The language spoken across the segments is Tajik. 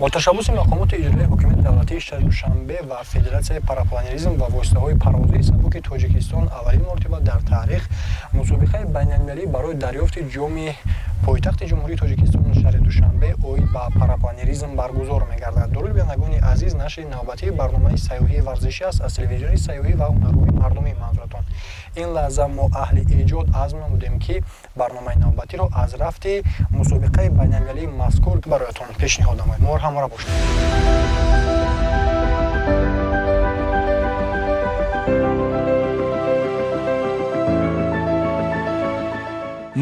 Бо ташаббуси мақомоти иҷроияи ҳокимияти давлатии шаҳри Душанбе ва Федератсияи парапланеризм ва воситаҳои парвозии сабуки Тоҷикистон аввалин мартиба дар таърих мусобиқаи байналмилалӣ барои дарёфти ҷоми пойтахти Ҷумҳурии Тоҷикистон шаҳри Душанбе оид ба парапланеризм баргузор мегардад. Дуруд, бинандагони азиз, нашри навбатии барномаи сайёҳии варзишӣ аст аз телевизиони сайёҳӣ ва ҳунарҳои мардумӣ манзуратон. Ин лаҳза мо аҳли эҷод азм намудем, ки барномаи навбатиро аз рафти мусобиқаи байналмилалии мазкур бароятон пешниҳод намоем. Моро ҳамроҳ бошед.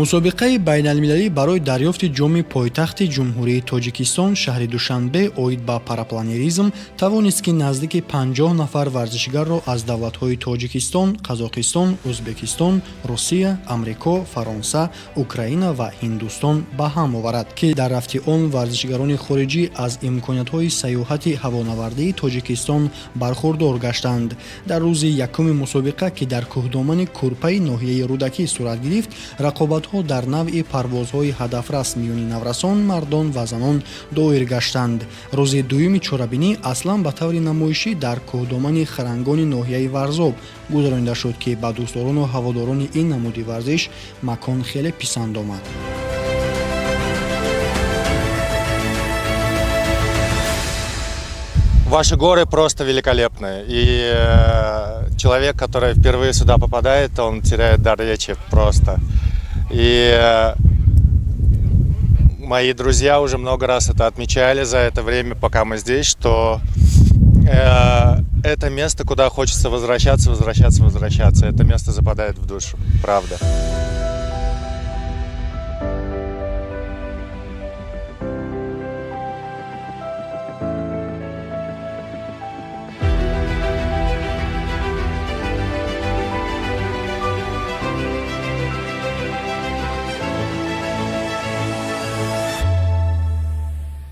Мусобиқаи байналмилалӣ барои дарёфти ҷоми пойтахти Ҷумҳурии Тоҷикистон шаҳри Душанбе оид ба парапланеризм тавонист, ки наздики 50 нафар варзишгарро аз давлатҳои Тоҷикистон, Қазоқистон, Ӯзбекистон, Русия, Амрико, Фаронса, Украина ва Ҳиндустон ба ҳам оварад, ки дар рафти он варзишгарони хориҷӣ аз имкониятҳои сайёҳати ҳавонавардии Тоҷикистон бархурдор гаштанд. Дар рӯзи якуми мусобиқа, ки дар кӯҳдомани Курпаи ноҳияи Рӯдакӣ сурат гирифт, рақобатҳо дар навъи парвозҳои ҳадафрас миёни наврасон, мардон ва занон доир гаштанд. Рӯзи дуюми чорабинӣ аслан ба таври намоишӣ дар кӯҳдомани Харангони ноҳияи Варзоб гузаронида шуд, ки ба дӯстдорону ҳаводорони ин намуди варзиш макон хеле писанд омад. Ваши горы просто великолепные. И человек, который впервые сюда попадает, он теряет дар речи просто. И мои друзья уже много раз это отмечали за это время, пока мы здесь, что это место, куда хочется возвращаться, возвращаться, возвращаться. Это место западает в душу, правда.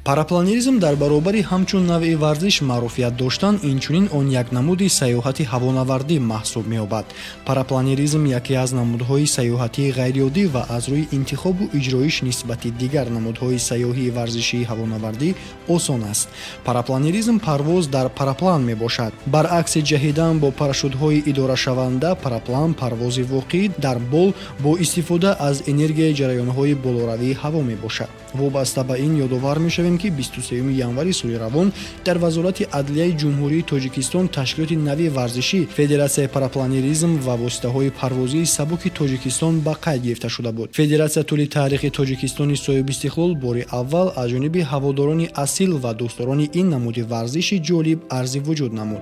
Парапланеризм дар баробари ҳамчун навъи варзиш маъруфият доштан, инчунин он як намуди сайёҳати ҳавонавардӣ маҳсуб меёбад. Парапланеризм яке аз намудҳои сайёҳатии ғайриоддӣ ва аз рӯи интихобу иҷроиш нисбати дигар намудҳои сайёҳии варзишии ҳавонавардӣ осон аст. Парапланеризм парвоз дар параплан мебошад. Баръакси ҷаҳидан бо парашютҳои идорашаванда, параплан парвози воқеӣ дар бол бо истифода аз энергияи ҷараёнҳои болоравии ҳаво мебошад. Вобаста ба ин ёдовар мешавем, ки 23 январи соли равон дар Вазорати адлияи Ҷумҳурии Тоҷикистон ташкилоти нави варзишӣ Федератсияи парапланеризм ва воситаҳои парвозии сабуки Тоҷикистон ба қайд гирифта шуда буд. Федератсия тӯли таърихи Тоҷикистони соҳибистиқлол бори аввал аз ҷониби ҳаводорони асил ва дӯстдорони ин намуди варзиши ҷолиб арзи вуҷуд намуд.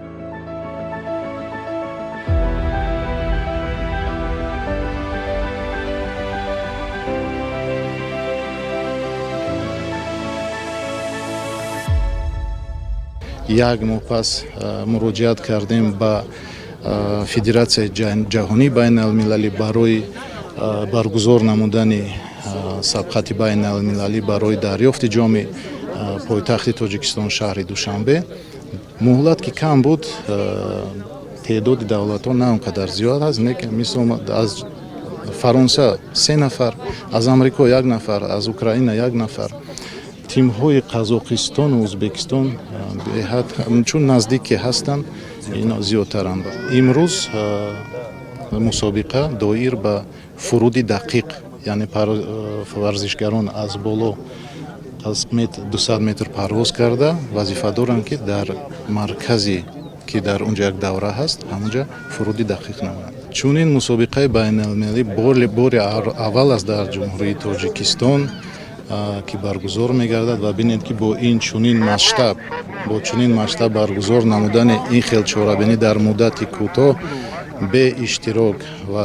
Як моҳ пас муроҷиат кардем ба Федератсияи ҷаҳонии байналмилалӣ барои баргузор намудани сабқати байналмилалӣ барои дарёфти ҷоми пойтахти Тоҷикистон шаҳри Душанбе. Муҳлат ки кам буд, теъдоди давлатҳо на он қадар зиёд аст, мисол, аз Фаронса се нафар, аз Амрико як нафар, аз Украина як нафар. Тимҳои Қазоқистону Ӯзбекистон беҳад чун наздик ки ҳастанд, ино зиёдтаранд. Имрӯз мусобиқа доир ба фуруди дақиқ, яъне варзишгарон аз боло аз 200 метр парвоз карда, вазифа доранд, ки дар маркази, ки дар он ҷо як давра ҳаст, ҳамонҷа фуруди дақиқ намоянд. Чунин мусобиқаи байналмилалӣ бори аввал аст дар Ҷумҳурии Тоҷикистон, ки баргузор мегардад. Ва бинед, ки бо ин чунин масштаб, бо чунин масштаб баргузор намудани ин хел чорабинӣ дар муддати кӯтоҳ бе иштирок ва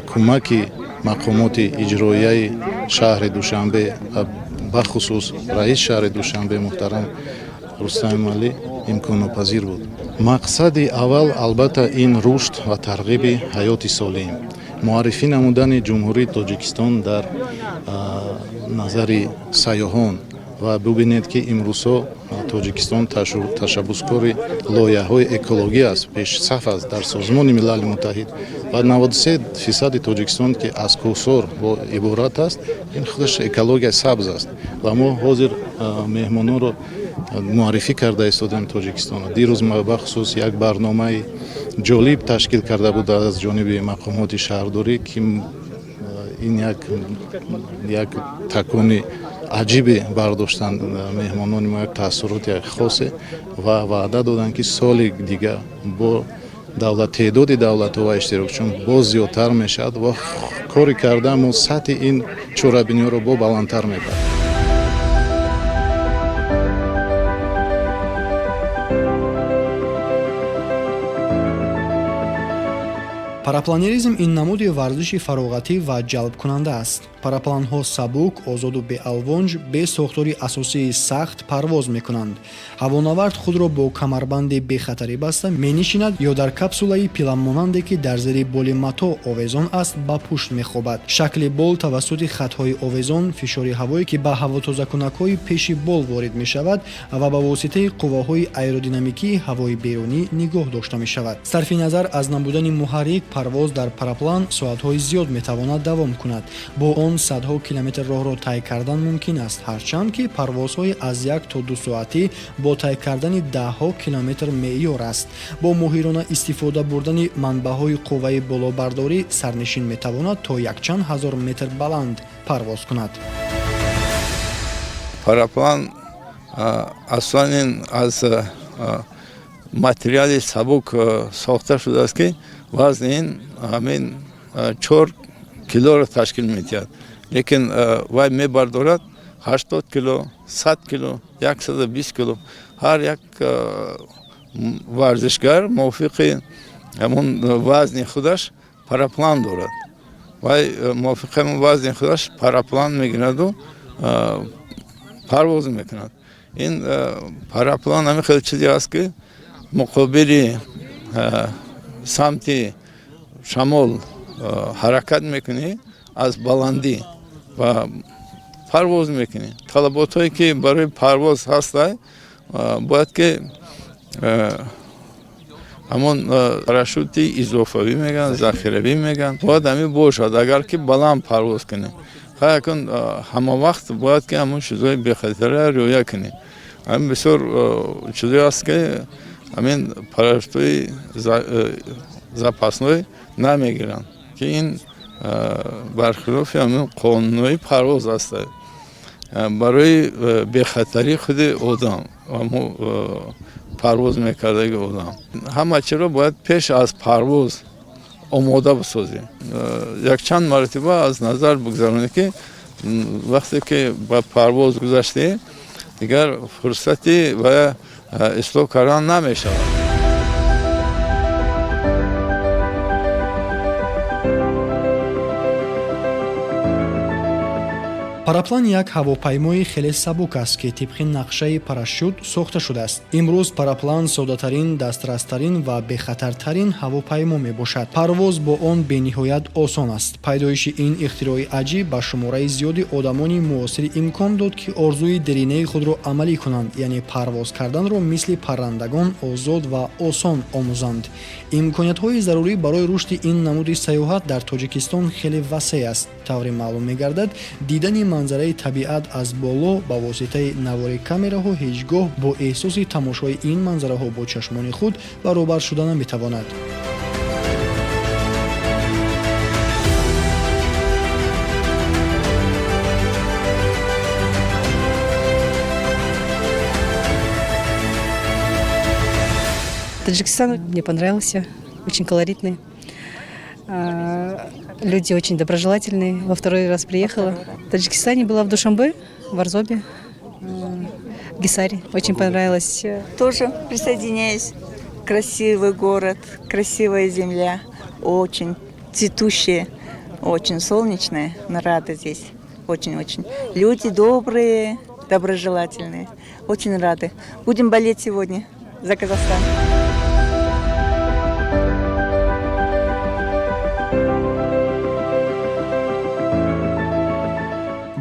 кӯмаки мақомоти иҷроияи шаҳри Душанбе ва бахусус раиси шаҳри Душанбе муҳтарам Рустам Эмомалӣ имконнопазир буд. Мақсади аввал, албатта, ин рушд ва тарғиби ҳаёти солим, муаррифӣ намудани Ҷумҳурии Тоҷикистон дар назари сайёҳон. Ва бубинед, ки имрӯзҳо Тоҷикистон ташаббускори лоиҳаҳои экологӣ аст, пешсаф аст дар Созмони Милали Муттаҳид ва 93 фисади Тоҷикистон, ки аз кӯҳсор иборат аст, ин худаш экологияи сабз аст. Ва мо ҳозир меҳмононро муаррифӣ карда истодаем Тоҷикистонро. Дирӯз бахусус як барномаи ҷолиб ташкил карда буд аз ҷониби мақомоти шаҳрдорӣ, ки ин як такони аҷибе бардоштанд меҳмонони мо, як таассуроти хосе, ва ваъда доданд, ки соли дига бо давлат теъдоди давлатҳо ва иштирокчиён боз зиёдтар мешавад ва кори карда мо сатҳи ин чорабиниҳоро бо баландтар мебарем. Парапланеризм ин намуди варзиши фароғатӣ ва ҷалбкунанда аст. Парапланҳо сабук, озоду беалвонҷ, бе сохтори асосии сахт парвоз мекунанд. Ҳавонавард худро бо камарбанди бехатарӣ баста менишинад ё дар капсулаи пиламонанде, ки дар зери боли матоъ овезон аст, ба пушт мехобад. Шакли бол тавассути хатҳои овезон, фишори ҳавое, ки ба ҳавотозакунакҳои пеши бол ворид мешавад, ва ба воситаи қувваҳои аэродинамикии ҳавои берунӣ нигоҳ дошта мешавад. Сарфи назар аз набудани муҳаррик, парвоз дар параплан соатҳои зиёд метавонад давом кунад. Бо он садҳо километр роҳро тай кардан мумкин аст, ҳарчанд ки парвозҳои аз 1 то 2 соатӣ бо тай кардани даҳҳо километр меъёр аст. Бо моҳирона истифода бурдани манбаъҳои қувваи болобардорӣ сарнишин метавонад то якчанд ҳазор метр баланд парвоз кунад. Параплан аслан ин аз материали сабук сохта шудааст, ки вазни ин ҳамин 4 килоро ташкил медиҳад, лекин вай мебардорад 80 кило, 100 кило, 120 кило. Ҳар як варзишгар мувофиқи ҳамон вазни худаш параплан дорад. Вай мувофиқи ҳамон вазни худаш параплан мегираду парвоз мекунад. Ин параплан ҳамин хел чизе аст, ки муқобили самти шамол ҳаракат мекунӣ аз баландӣ ва парвоз мекунӣ. Талаботҳое, ки барои парвоз ҳастай, бояд ки ҳамон парашюти изофавӣ мегӯянд, захиравӣ мегӯянд, бояд ҳамин бошад, агар ки баланд парвоз кунем. Акун ҳама вақт бояд ки ҳамон чизҳои бехатара риоя кунем. Ҳамин бисёр чизое аст, ки ҳамин парашютҳои запасной намегиранд, ки ин бархилофи ҳамин қонунҳои парвоз аст. Барои бехатарии худи одам, ҳамон парвоз мекардаги одам, ҳама чиро бояд пеш аз парвоз омода бисозем, якчанд маротиба аз назар бигзаронем, ки вақте ки ба парвоз гузаштем, дигар фурсати ва ислоҳ кардан намешавад. Параплан як ҳавопаймои хеле сабук аст, ки тибқи нақшаи парашют сохта шудааст. Имрӯз параплан соддатарин, дастрастарин ва бехатартарин ҳавопаймо мебошад. Парвоз бо он бениҳоят осон аст. Пайдоиши ин ихтирои аҷиб ба шумораи зиёди одамони муосир имкон дод, ки орзуи деринаи худро амалӣ кунанд, яъне парвоз карданро мисли паррандагон озод ва осон омӯзанд. Имкониятҳои зарурӣ барои рушди ин намуди сайёҳат дар Тоҷикистон хеле васеъ аст. Тавре маълум мегардад, дидани манзараи табиат аз боло ба воситаи навори камераҳо ҳеҷ гоҳ бо эҳсоси тамошои ин манзараҳо бо чашмони худ баробар шуда наметавонад. Таджикистан мне понравился, очень колоритный. Люди очень доброжелательные. Во второй раз приехала. В Таджикистане была в Душанбе, в Варзобе, в Гисаре. Очень понравилось. Тоже присоединяюсь. Красивый город, красивая земля, очень цветущая, очень солнечная. Мы рады здесь. Очень-очень. Люди добрые, доброжелательные. Очень рады. Будем болеть сегодня за Казахстан.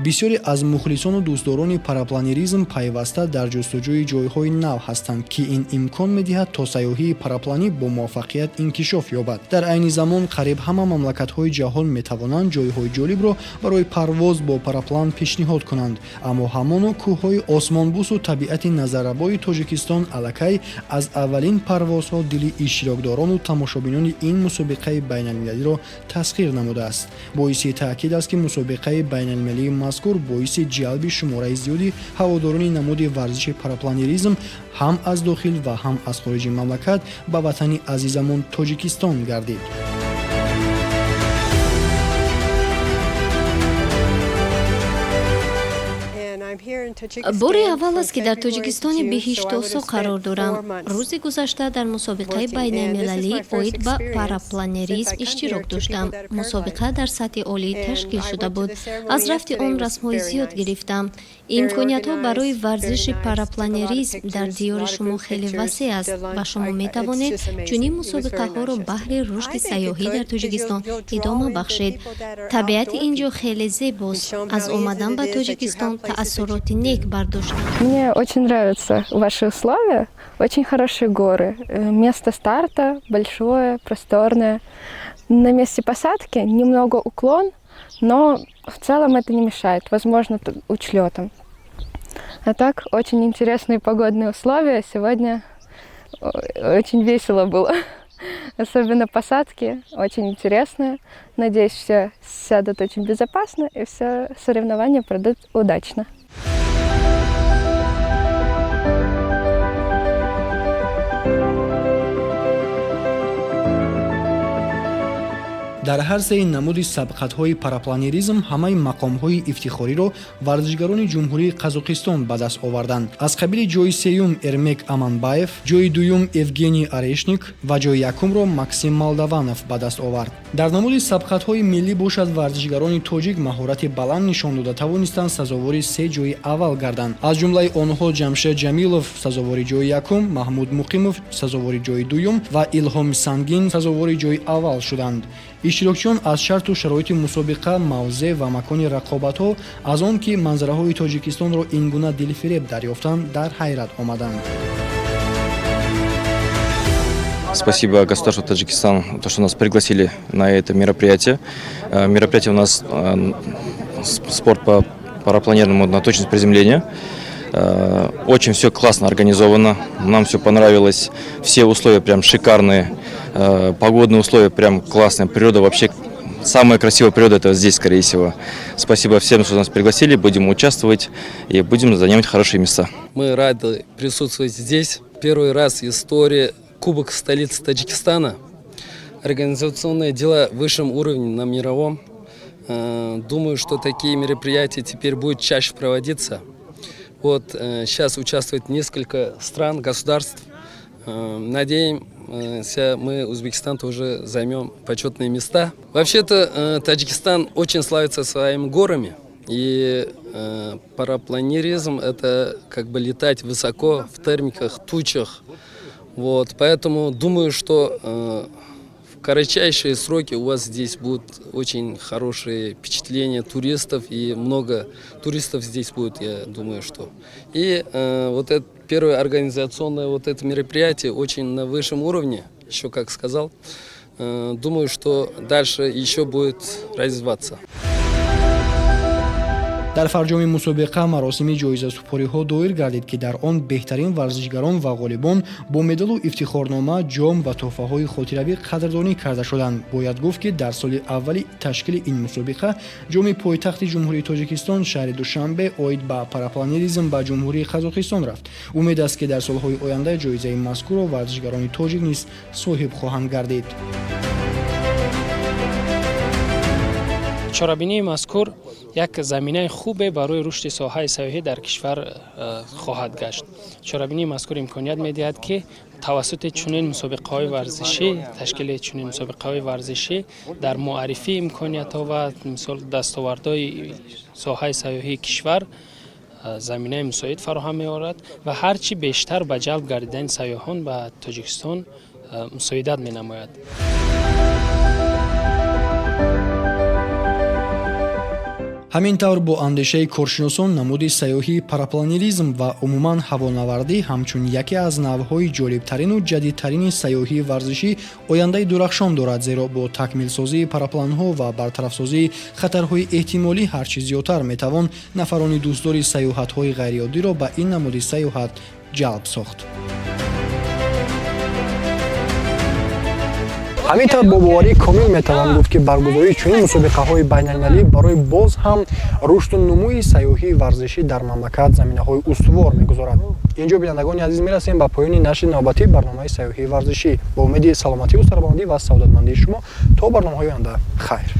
Бисёре аз мухлисону дӯстдорони парапланеризм пайваста дар ҷустуҷӯи ҷойҳои нав ҳастанд, ки ин имкон медиҳад, то сайёҳии парапланӣ бо муваффақият инкишоф ёбад. Дар айни замон қариб ҳама мамлакатҳои ҷаҳон метавонанд ҷойҳои ҷолибро барои парвоз бо параплан пешниҳод кунанд, аммо ҳамоно кӯҳҳои осмонбӯсу табиати назаррабои Тоҷикистон аллакай аз аввалин парвозҳо дили иштирокдорону тамошобинони ин мусобиқаи байналмилалиро тасхир намудааст. Боиси таъкид аст, ки мусобиқаи байналмилалии мазкур боиси ҷалби шумораи зиёди ҳаводорони намуди варзиши парапланеризм ҳам аз дохил ва ҳам аз хориҷи мамлакат ба ватани азизамон Тоҷикистон гардид. Бори аввал аст, ки дар Тоҷикистони биҳиштосо қарор дорам. Рӯзи гузашта дар мусобиқаи байналмилалӣ оид ба парапланеризм иштирок доштам. Мусобиқа дар сатҳи олӣ ташкил шуда буд. Аз рафти он расмҳои зиёд гирифтам. Имкониятҳо барои варзиши парапланеризм дар диёри шумо хеле васеъ аст ва шумо метавонед чунин мусобиқаҳоро баҳри рушди сайёҳӣ дар Тоҷикистон идома бахшед. Табиати ин ҷо хеле зебост. Аз омадан ба Тоҷикистон таассуроти нек бардоштам. Мне очень нравятся ваши условия, очень хорошие горы. Место старта большое, просторное. На месте посадки немного уклон, но в целом это не мешает, возможно, учлетом. А так, очень интересные погодные условия. Сегодня очень весело было. Особенно посадки очень интересные. Надеюсь, все сядут очень безопасно и все соревнования пройдут удачно. Дар ҳар сеи намуди сабқатҳои парапланеризм ҳамаи мақомҳои ифтихориро варзишгарони Ҷумҳурии Қазоқистон ба даст оварданд. Аз қабили ҷои сеюм Эрмек Аманбаев, ҷои дуюм Евгений Орешник ва ҷои якумро Максим Молдаванов ба даст овард. Дар намуди сабқатҳои миллӣ бошад, варзишгарони тоҷик маҳорати баланд нишон дода тавонистанд сазовори се ҷои аввал гарданд. Аз ҷумлаи онҳо Ҷамшед Ҷамилов сазовори ҷои якум, Маҳмуд Муқимов сазовори ҷои дуюм ва Илҳом Сангин сазовори ҷои аввал шуданд. Иштирокчиён аз шарту шароити мусобиқа, мавзеъ ва макони рақобатҳо, аз он ки манзараҳои Тоҷикистонро ин гуна дилфиреб дарёфтанд, дар ҳайрат омаданд. Спасибо государству Таджикистан, то, что нас пригласили на это мероприятие. Мероприятие у нас спорт по парапланерному на точность приземления. Очень все классно организовано, нам все понравилось, все условия прям шикарные, погодные условия прям классные, природа вообще, самая красивая природа это здесь, скорее всего. Спасибо всем, что нас пригласили, будем участвовать и будем занимать хорошие места. Мы рады присутствовать здесь. Первый раз в истории Кубок столицы Таджикистана. Организационные дела в высшем уровне на мировом. Думаю, что такие мероприятия теперь будут чаще проводиться. Вот сейчас участвует несколько стран, государств. Надеемся, мы, Узбекистан, тоже займем почетные места. Вообще-то Таджикистан очень славится своими горами. И парапланеризм – это как бы летать высоко в термиках, тучах. Вот, поэтому думаю, что в кратчайшие сроки у вас здесь будут очень хорошие впечатления туристов, и много туристов здесь будет, я думаю, что. И вот это первое организационное вот это мероприятие очень на высшем уровне, еще как сказал. Думаю, что дальше еще будет развиваться. Дар фарҷоми мусобиқа маросими ҷоизасупориҳо доир гардид, ки дар он беҳтарин варзишгарон ва ғолибон бо медалу ифтихорнома, ҷом ва тӯҳфаҳои хотиравӣ қадрдонӣ карда шуданд. Бояд гуфт, ки дар соли аввали ташкили ин мусобиқа ҷоми пойтахти Ҷумҳурии Тоҷикистон, шаҳри Душанбе, оид ба парапланеризм ба Ҷумҳурии Қазоқистон рафт. Умед аст, ки дар солҳои оянда ҷоизаи мазкурро варзишгарони тоҷик низ соҳиб хоҳанд гардид. Чорабинии мазкур як заминаи хубе барои рушди соҳаи сайёҳӣ дар кишвар хоҳад гашт. Чорабинии мазкур имконият медиҳад, ки тавассути чунин мусобиқаҳои варзишӣ, ташкили чунин мусобиқаҳои варзишӣ дар муаррифии имкониятҳо ва мисол дастовардҳои соҳаи сайёҳии кишвар заминаи мусоид фароҳам меорад ва ҳар чӣ бештар ба ҷалб гардидани сайёҳон ба Тоҷикистон мусоидат менамояд. Ҳамин тавр, бо андешаи коршиносон, намуди сайёҳии парапланеризм ва умуман ҳавонавардӣ ҳамчун яке аз навъҳои ҷолибтарину ҷадидтарини сайёҳии варзишӣ ояндаи дурахшон дорад, зеро бо такмилсозии парапланҳо ва бартарафсозии хатарҳои эҳтимолӣ ҳар чӣ зиёдтар метавон нафарони дӯстдори сайёҳатҳои ғайриоддиро ба ин намуди сайёҳат ҷалб сохт. Ҳамин тавр, бо боварии комил метавон гуфт, ки баргузории чунин мусобиқаҳои байналмилалӣ барои боз ҳам рушду нумӯи сайёҳии варзишӣ дар мамлакат заминаҳои устувор мегузорад. Инҷо, бинандагони азиз, мерасем ба поёни нашри навбатии барномаи сайёҳии варзишӣ. Бо умеди саломативу сарбаландӣ ва саодатмандии шумо то барномаҳои оянда, хайр.